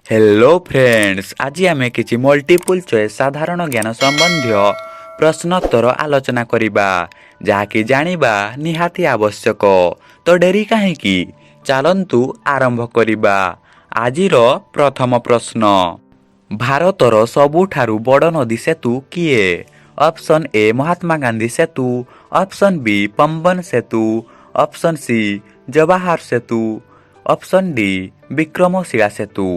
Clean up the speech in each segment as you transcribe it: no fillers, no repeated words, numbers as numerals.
Hello friends, ଆଜି ଆମେ କିଛି ମଲ୍ଟିପୁଲ୍ ଚଏସ୍ ସାଧାରଣ ଜ୍ଞାନ ସମ୍ବନ୍ଧୀୟ ପ୍ରଶ୍ନୋତ୍ତର ଆଲୋଚନା କରିବା, ଯାହାକି ଜାଣିବା ନିହାତି ଆବଶ୍ୟକ। ତ ଡେରି କାହିଁକି, ଚାଲନ୍ତୁ ଆରମ୍ଭ କରିବା। ଆଜିର ପ୍ରଥମ ପ୍ରଶ୍ନ, ଭାରତର ସବୁଠାରୁ ବଡ଼ ନଦୀ ସେତୁ କିଏ? ଅପସନ୍ ଏ ମହାତ୍ମା ଗାନ୍ଧୀ ସେତୁ, ଅପସନ୍ ବି ପମ୍ବନ ସେତୁ, ଅପସନ୍ ସି ଜବାହର ସେତୁ, ଅପସନ୍ ଡି ବିକ୍ରମଶିଳା ସେତୁ।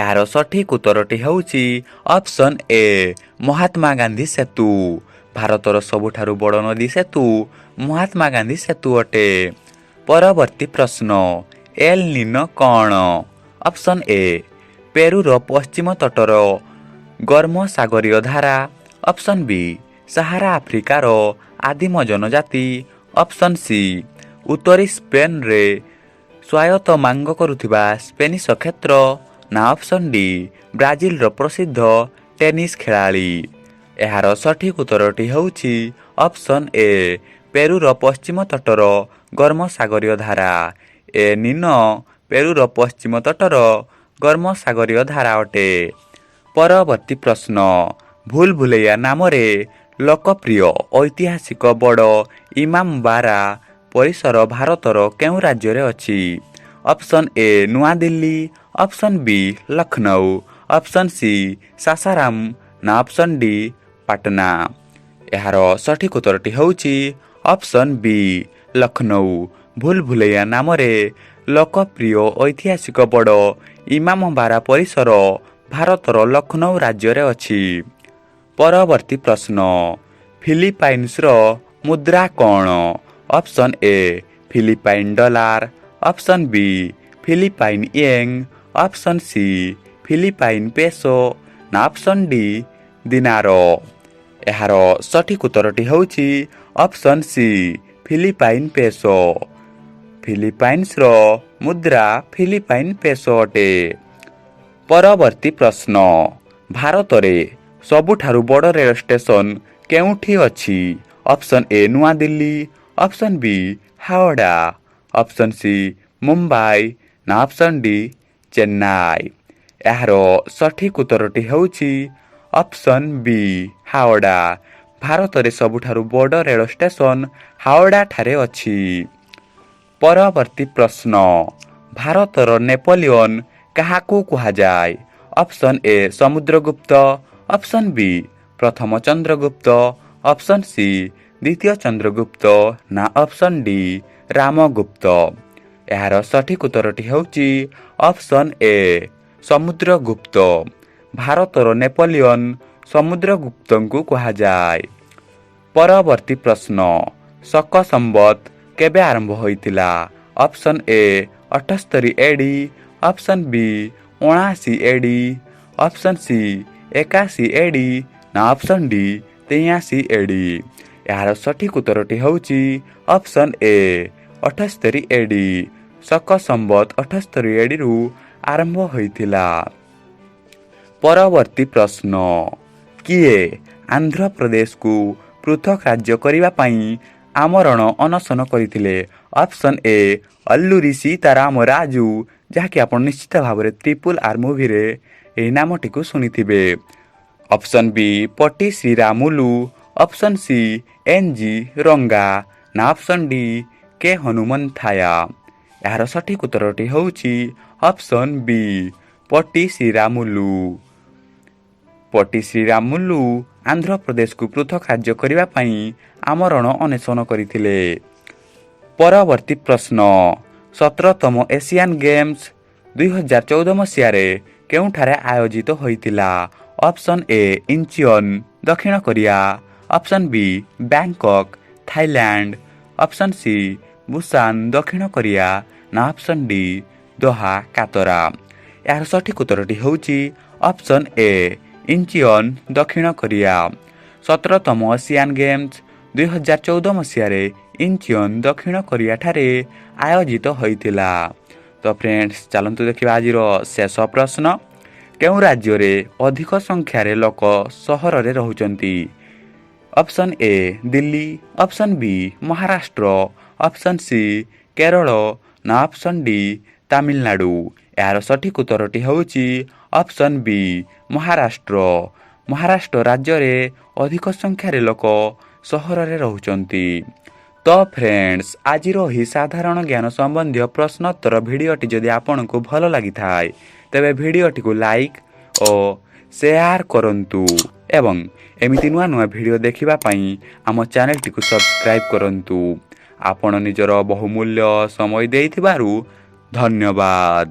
ଏହାର ସଠିକ୍ ଉତ୍ତରଟି ହେଉଛି ଅପସନ୍ ଏ ମହାତ୍ମା ଗାନ୍ଧୀ ସେତୁ। ଭାରତର ସବୁଠାରୁ ବଡ଼ ନଦୀ ସେତୁ ମହାତ୍ମା ଗାନ୍ଧୀ ସେତୁ ଅଟେ। ପରବର୍ତ୍ତୀ ପ୍ରଶ୍ନ, ଏଲ୍ ନିନୋ କ'ଣ? ଅପସନ୍ ଏ ପେରୁର ପଶ୍ଚିମ ତଟର ଗର୍ମ ସାଗରୀୟ ଧାରା, ଅପସନ୍ ବି ସାହାରା ଆଫ୍ରିକାର ଆଦିମ ଜନଜାତି, ଅପସନ୍ ସି ଉତ୍ତରୀ ସ୍ପେନରେ ସ୍ୱାୟତ୍ତ ମାଙ୍ଗ କରୁଥିବା ସ୍ପେନିଶ କ୍ଷେତ୍ର, ନା ଅପସନ୍ ଡି ବ୍ରାଜିଲର ପ୍ରସିଦ୍ଧ ଟେନିସ୍ ଖେଳାଳି। ଏହାର ସଠିକ୍ ଉତ୍ତରଟି ହେଉଛି ଅପସନ୍ ଏ ପେରୁର ପଶ୍ଚିମ ତଟର ଗର୍ମ ସାଗରୀୟ ଧାରା। ଏଲ୍ ନିନୋ ପେରୁର ପଶ୍ଚିମ ତଟର ଗର୍ମ ସାଗରୀୟ ଧାରା ଅଟେ। ପରବର୍ତ୍ତୀ ପ୍ରଶ୍ନ, ଭୁଲ ଭୁଲେଇଆ ନାମରେ ଲୋକପ୍ରିୟ ଐତିହାସିକ ବଡ଼ ଇମାମବାରା ପରିସର ଭାରତର କେଉଁ ରାଜ୍ୟରେ ଅଛି? Option A New Delhi, option B Lucknow, option C Sasaram, ନା ଅପସନ୍ ଡି ପାଟନା। ଏହାର ସଠିକ୍ ଉତ୍ତରଟି ହେଉଛି ଅପସନ୍ ବି ଲକ୍ଷ୍ନୌ। ଭୁଲ ଭୁଲେଇଆ ନାମରେ ଲୋକପ୍ରିୟ ଐତିହାସିକ ବଡ଼ ଇମାମବାରା ପରିସର ଭାରତର ଲକ୍ଷ୍ନୌ ରାଜ୍ୟରେ ଅଛି। ପରବର୍ତ୍ତୀ ପ୍ରଶ୍ନ, ଫିଲିପାଇନ୍ସର ମୁଦ୍ରା କ'ଣ? Option A Philippine dollar, option B Philippine ୟେଙ୍ଗ, option C Philippine peso, ନା ଅପସନ୍ ଡି ଦିନାର। ଏହାର ସଠିକ୍ ଉତ୍ତରଟି ହେଉଛି ଅପସନ୍ ସି ଫିଲିପାଇନ୍ ପେସୋ। ଫିଲିପାଇନ୍ସର ମୁଦ୍ରା ଫିଲିପାଇନ୍ ପେସୋ ଅଟେ। ପରବର୍ତ୍ତୀ ପ୍ରଶ୍ନ, ଭାରତରେ ସବୁଠାରୁ ବଡ଼ ରେଳ ଷ୍ଟେସନ କେଉଁଠି ଅଛି? Option A New Delhi, option B Howrah, option C Mumbai, ନା ଅପସନ୍ ଡି ଚେନ୍ନାଇ। ଏହାର ସଠିକ୍ ଉତ୍ତରଟି ହେଉଛି ଅପସନ୍ ବି ହାୱଡ଼ା। ଭାରତରେ ସବୁଠାରୁ ବଡ଼ ରେଳ ଷ୍ଟେସନ ହାୱଡ଼ା ଠାରେ ଅଛି। ପରବର୍ତ୍ତୀ ପ୍ରଶ୍ନ, ଭାରତର ନେପୋଲିଅନ କାହାକୁ କୁହାଯାଏ? Option A Samudragupta, option B ପ୍ରଥମ ଚନ୍ଦ୍ରଗୁପ୍ତ, ଅପସନ୍ ସି ଦ୍ୱିତୀୟ ଚନ୍ଦ୍ରଗୁପ୍ତ, ନା ଅପସନ୍ ଡି ରାମଗୁପ୍ତ। ଏହାର ସଠିକ୍ ଉତ୍ତରଟି ହେଉଛି ଅପସନ୍ ଏ ସମୁଦ୍ରଗୁପ୍ତ। ଭାରତର ନେପୋଲିଅନ ସମୁଦ୍ରଗୁପ୍ତଙ୍କୁ କୁହାଯାଏ। ପରବର୍ତ୍ତୀ ପ୍ରଶ୍ନ, ଶକ ସମ୍ବତ କେବେ ଆରମ୍ଭ ହୋଇଥିଲା? Option A 78 AD, option B 79 AD, option C 81 AD, ନା ଅପସନ୍ ଡି 83 ଏଡି। ଏହାର ସଠିକ୍ ଉତ୍ତରଟି ହେଉଛି ଅପସନ୍ ଏ 78 ଏଡି। ଶକ ସମ୍ବତ 78 ଏଡିରୁ ଆରମ୍ଭ ହୋଇଥିଲା। ପରବର୍ତ୍ତୀ ପ୍ରଶ୍ନ, କିଏ ଆନ୍ଧ୍ରପ୍ରଦେଶକୁ ପୃଥକ ରାଜ୍ୟ କରିବା ପାଇଁ ଆମରଣ ଅନଶନ କରିଥିଲେ? ଅପସନ୍ ଏ ଅଲ୍ଲୁରୀ ସୀତାରାମ ରାଜୁ, ଯାହାକି ଆପଣ ନିଶ୍ଚିତ ଭାବରେ ତ୍ରିପୁଲ ଆର୍ ମୁଭିରେ ଏହି ନାମଟିକୁ ଶୁଣିଥିବେ, option B Potti Sriramulu, option C N G Ranga, ନା ଅପସନ୍ ଡି କେ ହନୁମନ୍ଥାୟା। ଏହାର ସଠିକ୍ ଉତ୍ତରଟି ହେଉଛି ଅପସନ୍ ବି ପଟି ଶ୍ରୀରାମୁଲୁ। ପଟି ଶ୍ରୀରାମୁଲୁ ଆନ୍ଧ୍ରପ୍ରଦେଶକୁ ପୃଥକ ରାଜ୍ୟ କରିବା ପାଇଁ ଆମରଣ ଅନଶନ କରିଥିଲେ। ପରବର୍ତ୍ତୀ ପ୍ରଶ୍ନ, 17ତମ ଏସିଆନ୍ ଗେମ୍ସ 2014 ମସିହାରେ କେଉଁଠାରେ ଆୟୋଜିତ ହୋଇଥିଲା? ଅପସନ୍ ଏ ଇଞ୍ଚିଅନ୍, ଦକ୍ଷିଣ Korea, option B Bangkok, Thailand, option C ବୁସାନ, ଦକ୍ଷିଣ କୋରିଆ, ନା ଅପସନ୍ ଡି ଦୋହା, କାତର। ଏହାର ସଠିକ୍ ଉତ୍ତରଟି ହେଉଛି ଅପସନ୍ ଏ ଇଞ୍ଚିଅନ୍, ଦକ୍ଷିଣ କୋରିଆ। 17ତମ ଏସିଆନ୍ ଗେମ୍ସ 2014 ମସିହାରେ ଇଞ୍ଚିଅନ୍, ଦକ୍ଷିଣ କୋରିଆଠାରେ ଆୟୋଜିତ ହୋଇଥିଲା। ତ ଫ୍ରେଣ୍ଡସ୍, ଚାଲନ୍ତୁ ଦେଖିବା ଆଜିର ଶେଷ ପ୍ରଶ୍ନ, କେଉଁ ରାଜ୍ୟରେ ଅଧିକ ସଂଖ୍ୟାରେ ଲୋକ ସହରରେ ରହୁଛନ୍ତି? Option A Delhi, option B Maharashtra, option C Kerala, ନା ଅପସନ୍ ଡି ତାମିଲନାଡ଼ୁ। ଏହାର ସଠିକ୍ ଉତ୍ତରଟି ହେଉଛି ଅପସନ୍ ବି ମହାରାଷ୍ଟ୍ର। ମହାରାଷ୍ଟ୍ର ରାଜ୍ୟରେ ଅଧିକ ସଂଖ୍ୟାରେ ଲୋକ ସହରରେ ରହୁଛନ୍ତି। ତ ଫ୍ରେଣ୍ଡସ୍, ଆଜିର ଏହି ସାଧାରଣ ଜ୍ଞାନ ସମ୍ବନ୍ଧୀୟ ପ୍ରଶ୍ନୋତ୍ତର ଭିଡ଼ିଓଟି ଯଦି ଆପଣଙ୍କୁ ଭଲ ଲାଗିଥାଏ, ତେବେ ଭିଡ଼ିଓଟିକୁ ଲାଇକ୍ ଓ ସେୟାର କରନ୍ତୁ ଏବଂ ଏମିତି ନୂଆ ନୂଆ ଭିଡ଼ିଓ ଦେଖିବା ପାଇଁ ଆମ ଚ୍ୟାନେଲଟିକୁ ସବସ୍କ୍ରାଇବ୍ କରନ୍ତୁ। ଆପଣ ନିଜର ବହୁମୂଲ୍ୟ ସମୟ ଦେଇଥିବାରୁ ଧନ୍ୟବାଦ।